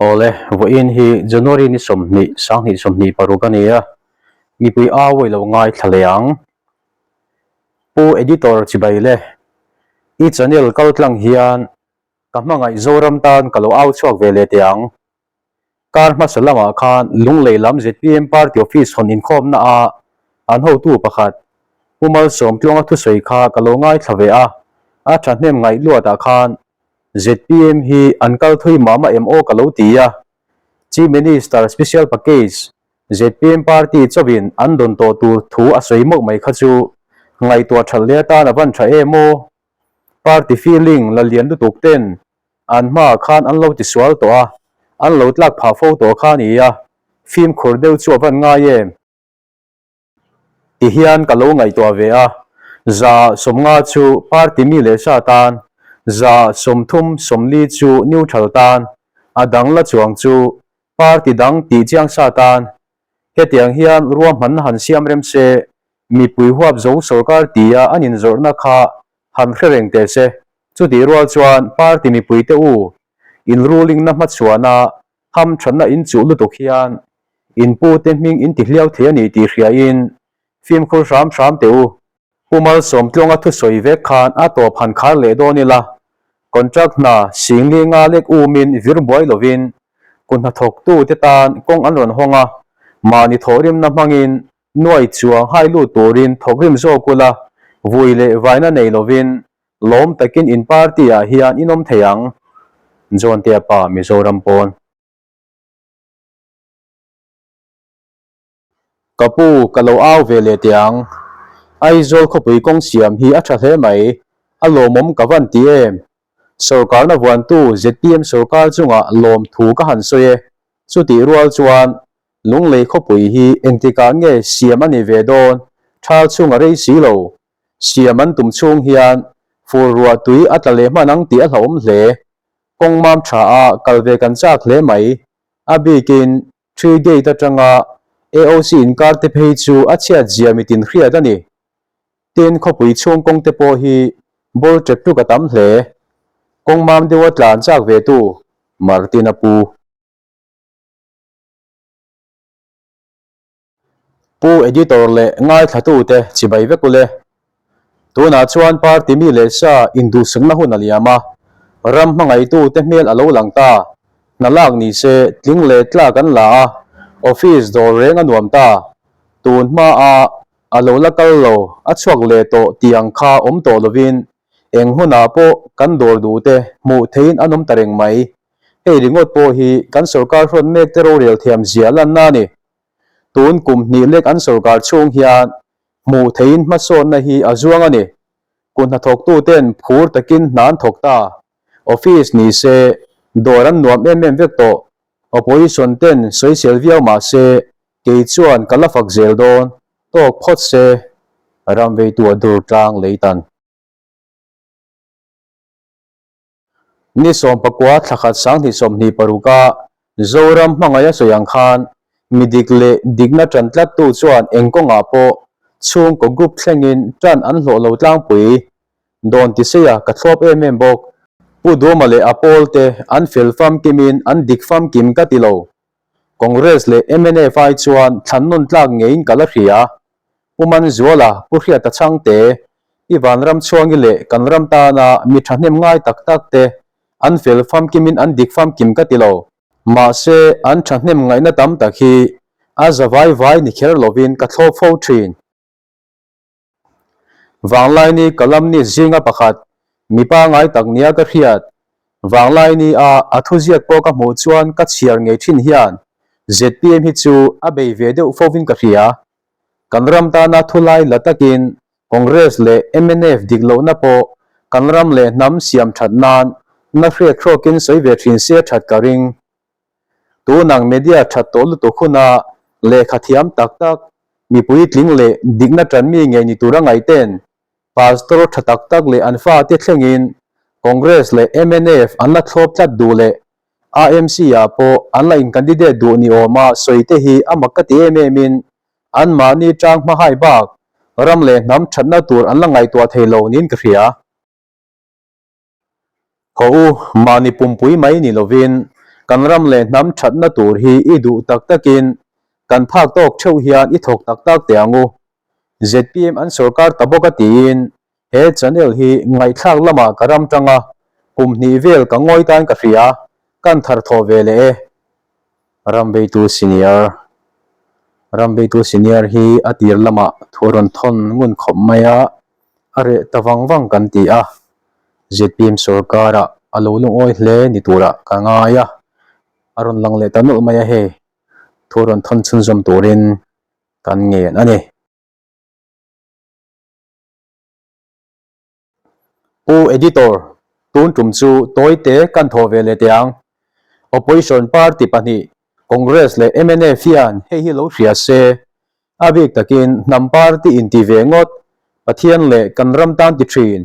Awle, vawiin hi January ni 20, 2026 a ni a, mipui au i lo ngaithla leh ang. Pu Editor Chibai le, i channel kal tlang hian ka hmangaih Zoram tan ka lo au chhuak ve leh teh ang. Kar hmasa lamah khan Lunglei lam zpm Party Office hawn inkhawmna ah an hotu pakhat Pu Malsawmtluanga thusawi kha ka lo ngaithla ve a, a thahnem ngaih luatah khan zpm hi an kal thui mah mah em aw ka lo ti a, Chief Minister Special Package zpm Party chauhin an dawn tawh tur thu a sawi mawlh mai kha chu ngaihtuah that leh atan a van tha em aw? Party feeling la lian lutuk ten An hmaah khan an lo tisual tawh a, an lo tlak phah fo tawh kha a ni a, fimkhur deuh chu a van ngai em? Ti hian ka lo ngaihtuah ve a, 150 chu party mi leh sa tan, 30, 40 chu neutral tan, a dang la chuang chu party dang tih chiang sa tan. Hetiang hian ruahmanna han siam rem se, mipui huap zo sorkar tia an inzawrhna kha han hre reng teh se. Chutih rual chuan party mipuite u in ruling na hmachhuana hamthatna in chuh lutuk hian in pute hming in ti hliau thei a ni tih hriain fimkhur hram hram teh u. Pu Malsawmtluanga thusawi vek khan a tawp han khar leh dawn ila, contract hna singli nga lek umin vir buai lovin kut hnathawktute tan kawng an rawn hawng a, mahni thawhrimna hmangin Nuai chuang hai lut turin thawkrim zawk ula, vui leh vaina nei lovin lawm takin in party ah hian in awm thei ang. John Tea pa Mizoram pawn. Ka pu, ka lo au ve leh teh ang. Aizawl khawpui kawng siam hi a tha hle mai, a lawmawm ka van ti em? Sorkarna vuantu zpm sorkar chungah lawmthu ka han sawi e. Chutih rual chuan Lunglei khawpui hi engtikah nge siam a ni ve dawn? Thal chhung a rei si lo. Siam an tum chhung hian fur ruah tui a tla leh hman ang tih a hlauhawm hle. Kawng mam tha a kal ve kan chak hle mai. A bikin Tree Gate atanga AOC inkar te phei chu a chhiat zia mitin hriat a ni. Tin, khawpui chhung kawng te pawh hi ball ṭek ṭuk a tam hle. Kawng mam deuha tlan chak ve tu Martin a pu. Pu Editor leh ngaithlatute chibai vek ule. Tunah chuan party mi leh sa induhsakna hun a liam a, ram hmangaihtute hmel a lo lang ta. Hna lak ni se tling leh tlak an la a, office dawr reng a nuam ta. Tun hmaa a lo la kal lo, a chhuak leh tawh tih ang kha awm tawh lovin eng hunah pawh kan dawr duhte hmuh theihin an awm ta reng mai. Hei ringawt pawh hi kan sorkar hrawn mek te rorel thiam zia lanna a ni. Tun kum hnih lek an sorkar chhung hian hmuh theihin hmasawnna hi a zuang a ni. Kut hnathawktu ten phur takin hna an thawk ta. Office ni se dawr an nuam em em vek tawh. Opposition ten sawisel viau mah se kei chuan ka la fak zel dawn tawk phawt se ram veitu a dur tlang lei tan. Ni 19 thlakhat 2026 a Zoram hmangaih a sawi ang khan mi dik leh dikna ṭan tlattu chuan eng kawngah pawh chhungkaw group thlengin ṭan an hlawh lo tlangpui dawn ti seia ka thlawp em em bawk. Pu Duma leh a pawlte an fel famkimin an dik famkim ka ti lo. Congress leh mnf ai chuan thlan nawn tlak ngeiin ka la hria. Pu Manzuala, Pu Hriata Chhangte, Pi Vanramchhuangi leh kan ram tana mi thahnem ngai tak tak te an fel famkimin an dik famkim ka ti lo. Mahse, an thahnem ngaihna tam tak hi a za vai vai ni kher lovin ka thlawp fo thin. Vanglaini Kalamni zinga pakhat, mipa ngai tak nia ka hriat. Vanglaini a a thuziak pawh ka hmuh chuan ka chhiar ngei thin hian zpm hi chu a bei ve deuh fovin ka hria. Kan ram tana thulai la takin Congress leh mnf dik lohna pawh kan ram leh hnam siam that nan na hriat hrawkin sawi ve thin se that ka ring. Tunang media that tawh lutuk huna lehkha thiam tak tak, mipui tling leh dikna tan mi ngei ni tura ngaihten Pastor tha tak tak leh an fate thlengin Congress leh mnf an la thlawp tlat duh leh AMC ah pawh an la in-candidate duh ni awma sawi te hi a mak ka ti em em in anmahni tang hma hai bak ram leh hnam thatna tur an la ngaihtuah thei lo niin ka hria. Haw u, mahni pumpui mai ni lovin Kan ram leh hnam thatna tur hi i duh tak takin kan phak tawk theuh hian i thawk tak tak teh ang u. Zpm an sorkar ta bawk a tiin he channel hi ngaihthlak lamah ka ram tang a, kum hnih vel ka ngawi tan ka hria, kan thar thawh ve leh e. Rambeitu Senior Rambeitu Senior hi a tir lamah thu a rawn thawn ngun khawp mai a, a reh ta vang vang kan ti a, zpm sorkarah a lo lungawi hle ni turah ka ngai a, a rawn lang leh ta nawlh mai a hei, thu a rawn thawn chhunzawm turin kan ngen a ni. Pu Editor, tun tum chu tawite kan thawh ve leh teh ang. Opposition party pahnih, Congress leh mnf hian hei hi lo hria se, a bik takin hnam party inti ve ngawt, Pathian leh kan ram tan ti thin,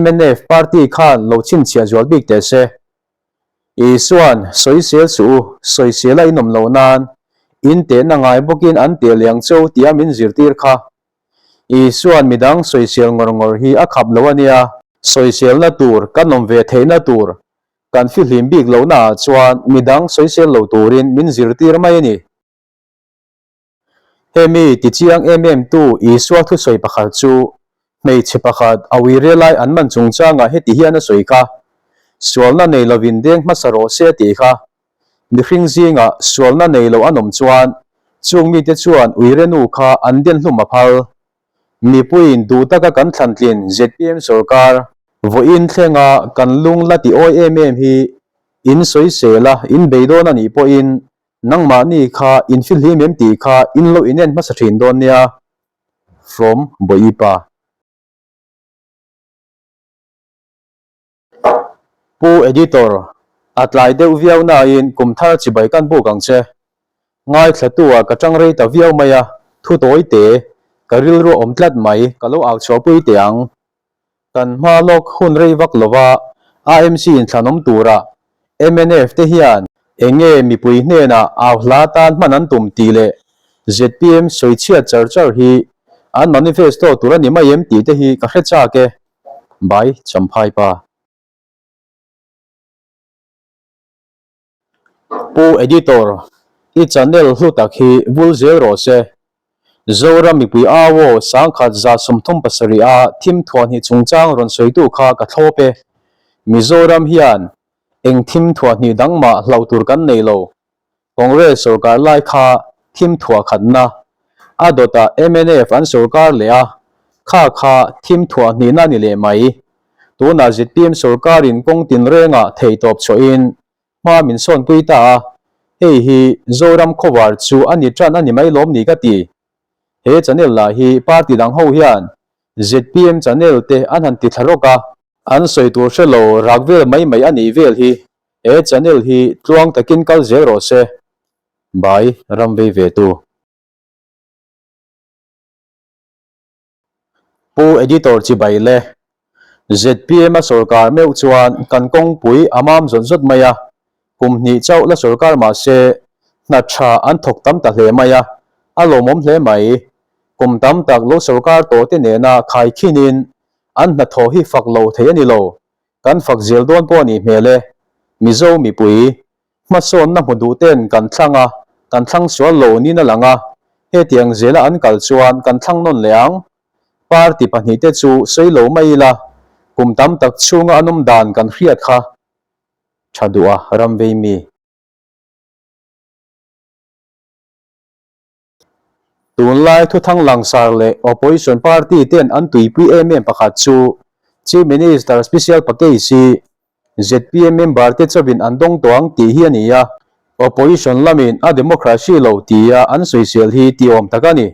mnf party khan lo chhinchhiah zual bik teh se. Isuan, Sawisel suh u, sawisel a inawm loh nan, in tehna ngai bawkin an teh leh ang cheu tia min zirtir kha. Isuan midang sawisel ngawr ngawr hi a khap lo a nia. Sawiselna tur kan awm ve theihna tur kan fihlim bik lohnaah chuan midang sawisel lo turin min zirtir mai a ni. Hemi tichiang em em tu Isua thusawi pakhat chu hmeichhe pakhat a uire lai an man chungchangah heti hian a sawi kha, Sualna nei lovin deng hmasa rawh se a tih kha. Mihring zingah sualna nei lo an awm chuan chung mite chuan uire nu kha an den hlum a phal. Mipuiin duh taka kan thlantlin zpm sorkar vawiin thlenga kan lung la ti awi em em hi in sawisel a, in beidawn a nih pawhin Nangmahni kha in fihlim em tih kha in lo inen hmasa thin dawn nia. From Bawipa. Pu Editor, a tlai deuh viau nain kum thar chibai kan buk ang che. Ngaithlatu ah ka tang rei ta viau mai a, thu tawi te, ka rilru awm tlat mai, ka lo au chhuahpui teh ang. Kan hma lawk hun rei vak lova AMC inthlanawm tura mnf te hian eng nge mipui hnenah au hla tan hman an tum tih leh zpm sawichhiat char char hi an manifesto tur a ni mai em tih te hi ka hre chak e. By Champhai Pa. Pu Editor, i channel hlu tak hi vul zel rawh se. Zoram mipui au aw 1137 a thim thuahhnih chungchang rawn sawitu kha ka thlawp e. Mizoram hian eng thim thuahhnih dang mah hlauh tur kan nei lo. Congress sorkar lai kha thim thuah khatna a dawtah mnf an sorkar leh a, kha kha thim thuahhnihna ni leh mai. Tunah zpm sorkarin kawng tinrengah theihtawp chhuahin Hma min sawnpui ta a, hei hi Zoram khawvar chu a ni tan a ni mai lawm ni ka ti. He channel lah hi party dang ho hian zpm channel te an han ti thla rawk a, an sawi tur hre lo rak vel mai mai a nih vel hi, he channel hi tluang takin kal zel rawh se. Bai ram vei ve tu. Pu Editor chibai le. Zpm a sorkar meuh chuan kan kawngpui a mam zawt zawt mai a, kum hnih chauh la sorkar mah se hna tha an thawk tam ta hle mai a, a lawmawm hle mai. Kum tam tak lo sorkar tawh te nena khaikhinin an hnathawh hi fak lo thei a ni lo. Kan fak zel dawn pawh a nih hmel e. Mizo mipui Hmasawnna hmu duh ten kan thlang a, kan thlang sual lo niin a lang a, hetiang zela an kal chuan kan thlang nawn leh ang. Party pahnihte chu sawi lo mai ila, kum tam tak chhunga an awm dan kan hriat kha tha duh a ram vei mi. Tunlai thuthang langsar leh Opposition party ten an tuipui em em pakhat chu Chief Minister Special Package hi zpm member te chauhin an dawng tawh ang tih hi a ni a, Opposition lamin a democracy lo tia an sawisel hi tih awm tak a ni.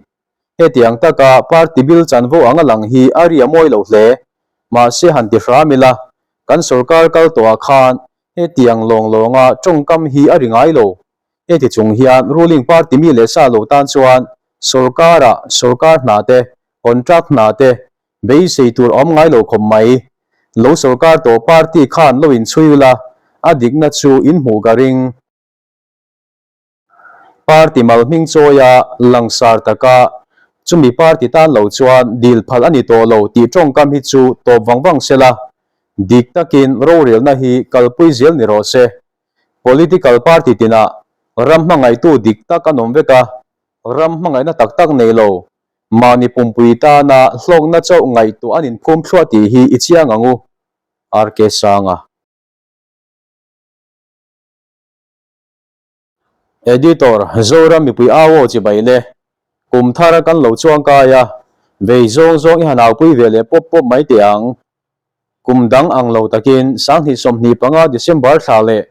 Hetiang taka party bil chanvo anga lang hi a ri a mawi lo hle. Mahse han ti hram ila, kan sorkar kal tawhah khan hetiang lawng lawnga tawngkam hi a ri ngai lo. Heti chung hian ruling party mi leh sa lo tan chuan sorkara sorkar hna te, contract hna te beisei tur a awm ngai lo khawp mai. Lo sorkar tawh party khan lo inchhui ula, a dikna chu in hmuh ka ring. Party mal hming chawia langsar taka chumi party tan lo chuan dil phal a ni tawh lo tih tawngkam hi chu tawp vang vang sela, dik takin rorelna hi kalpui zel ni rawh se. Political party tinah ram hmangaihtu dik tak an awm vek a, ram hmangaihna tak tak nei lo, mahni pumpui tana hlawkna chauh ngaihtuah an inphum thluah tih hi i chiang ang u. RK Sanga. Editor, Zoram mipui au aw chibai le. Kum thar kan lo chuang kai a, vei zawng zawng i han aupui ve leh pawp pawp mai teh ang. Kum dang ang lo takin 2025 December thla leh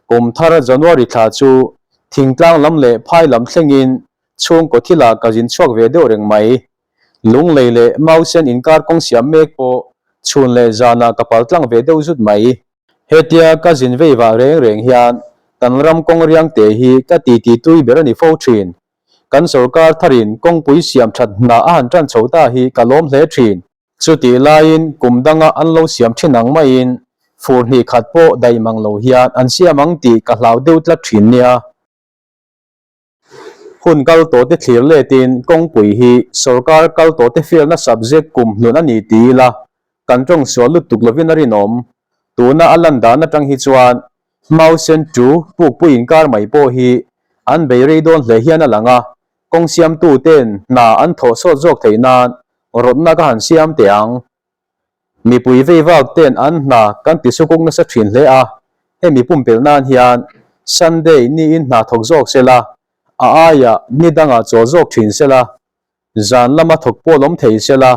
kum thar January thla chu thingtlang lam leh phai lam thlengin chhungkaw thilah ka zin chhuak ve deuh reng mai. Lunglei leh Mausen inkar kawng siam mek pawh chhun leh zanah ka pal tlang ve deuh zut mai. Hetia ka zin vei vah reng reng hian kan ram kawng riang te hi ka titi tui ber a ni fo thin. Kan sorkar tharin kawngpui siam that hna a han tan chho ta hi ka lawm hle thin. Chutih laiin kum danga an lo siam thin ang maiin fur hnih khat pawh daih mang lo hian an siam ang tih ka hlau deuh tlat thin nia. Hun kal tawhte thlir letin kawngpui hi sorkar kal tawhte fialna subject kum hlun a ni ti ila kan tawng sual lutuk lovin a rinawm. Tuna a lan dan atang hi chuan Mausen tu pukpui inkar mai pawh hi an bei rei dawn hle hian a lang a, kawng siamtu ten hna an thawh sawt zawk theih nan rawtna ka han siam teh ang. Mipui vei vak ten an hna kan ti sukuk nasa thin hle a, hemi pumpelh nan hian Sunday niin hna thawk zawk sela, a aiah ni dangah chawl zawk thin sela, zan lama thawk pawh lawm thei sela,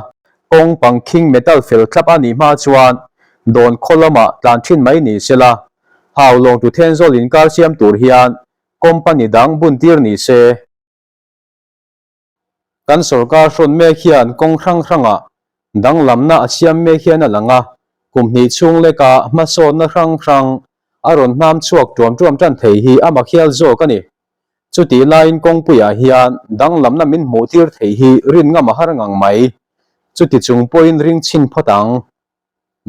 kawng pangkhing metal fel thlap a nih hma chuan dawn khaw lamah tlan thin mai ni sela, Haulawng tu Thenzawl inkar siam tur hian company dang bun tir ni se. Kan sorkar hrawn mek hian kawng hrang hrangah danglamna a siam mek hian a lang a, kum hnih chhung leka hmasawnna hrang hrang a rawn hnam chhuak tuam tuam tan thei hi a mak hial zawk a ni. Chutih laiin kawngpuiah hian danglamna min hmuh tir thei hi rin ngam a har ngang mai. Chuti chung pawhin ring chhin phawt ang.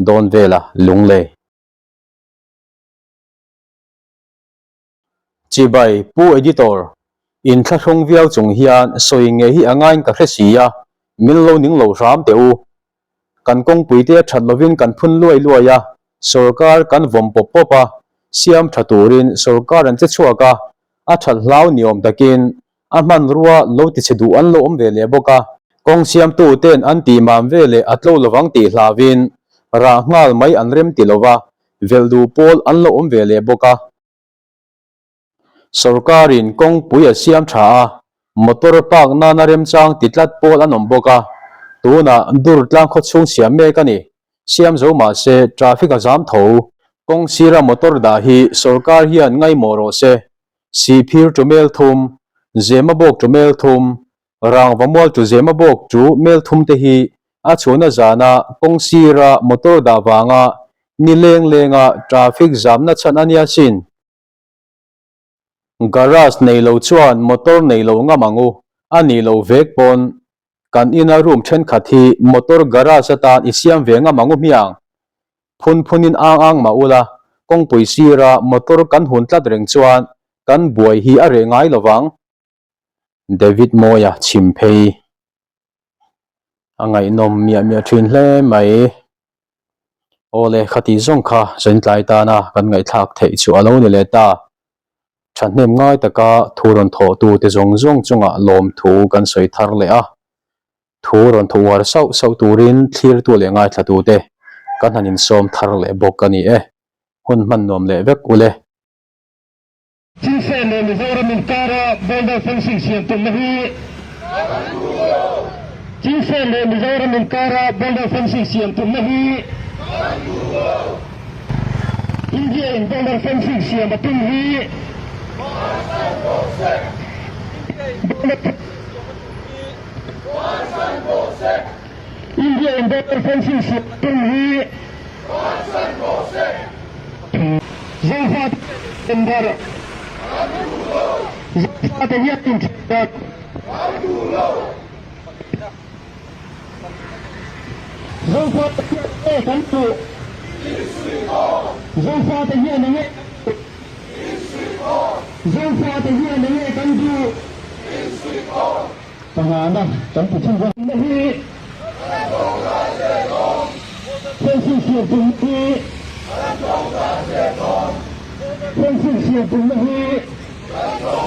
Dawn vela lunglei. Chibai, Pu Editor, inthlahrung viau chung hian sawi nge hi a ngaiin ka hre si a, min lo ning lo hram teh u. Kan kawngpuite a that lovin kan phun luai luai a, sorkar kan vawm pawp pawp a, siam tha turin sorkar an che chhuak a, a that hlau ni awm takin a hmanrua lo ti chhe duh an lo awm ve leh bawk a. Kawng siamtu ten an tih mam ve leh a tlo lovang tih hlauin rah nghal mai an rem ti lova, velh duh pawl an lo awm ve leh bawk a. Sorkarin kawngpui a siam tha a, motor park nana remchang ti tlat pawl an awm bawk a, tunah dur tlang khaw chhung siam mek a ni. Siam zo mah se traffic a zam tho. Kawng sira motor dah hi sorkar hian ngaimawh rawh se. Sihphir tu mel thum, Zema bawk tu mel thum, Rangva mual tu Zema bawk tu mel thum te hi a chhuahna zana kawng sira motor dah vanga ni leng lenga traffic zamna chhan a nia sin. Garage nei lo chuan motor nei lo ngam ang u, a nih loh vek pawn kan ina room thenkhat hi motor garage atan i siam ve ngam ang u hmiang. Phun phunin ang ang mah ula, kawngpui sira motor kan hun tlat reng chuan kan buai hi a reh ngai lovang. David Mawia chhim phei a ngaihnawm miah miah thin hle mai. Awle khati zawng kha zaintlai tana kan ngaihthlak theih chu a lo ni leh ta. Thahnem ngai taka thu rawn thawhtu te zawng zawng chungah lawmthu kan sawi thar leh a. Thu rawn thaw uar sauh sauh turin thlirtu leh ngaithlatu te kan han insawm thar leh bawk a ni e. Hun hman nuam leh vek ule. Chinsen leh Mizoram inkara border fencing siam tumna hi Chinsen leh Mizoram inkara border fencing siam tumna hi India in border fencing siam a tum hi India in border fencing siam a tum hi Zofa Indarh Zofa te hian inthian Zofa te hian enge kan duh Zofa te hian enge Zofa te hian enge kan duh Pangana kan ti thin bawk. Na hi Fencing siam tum hi. Fencing siam tumna hi.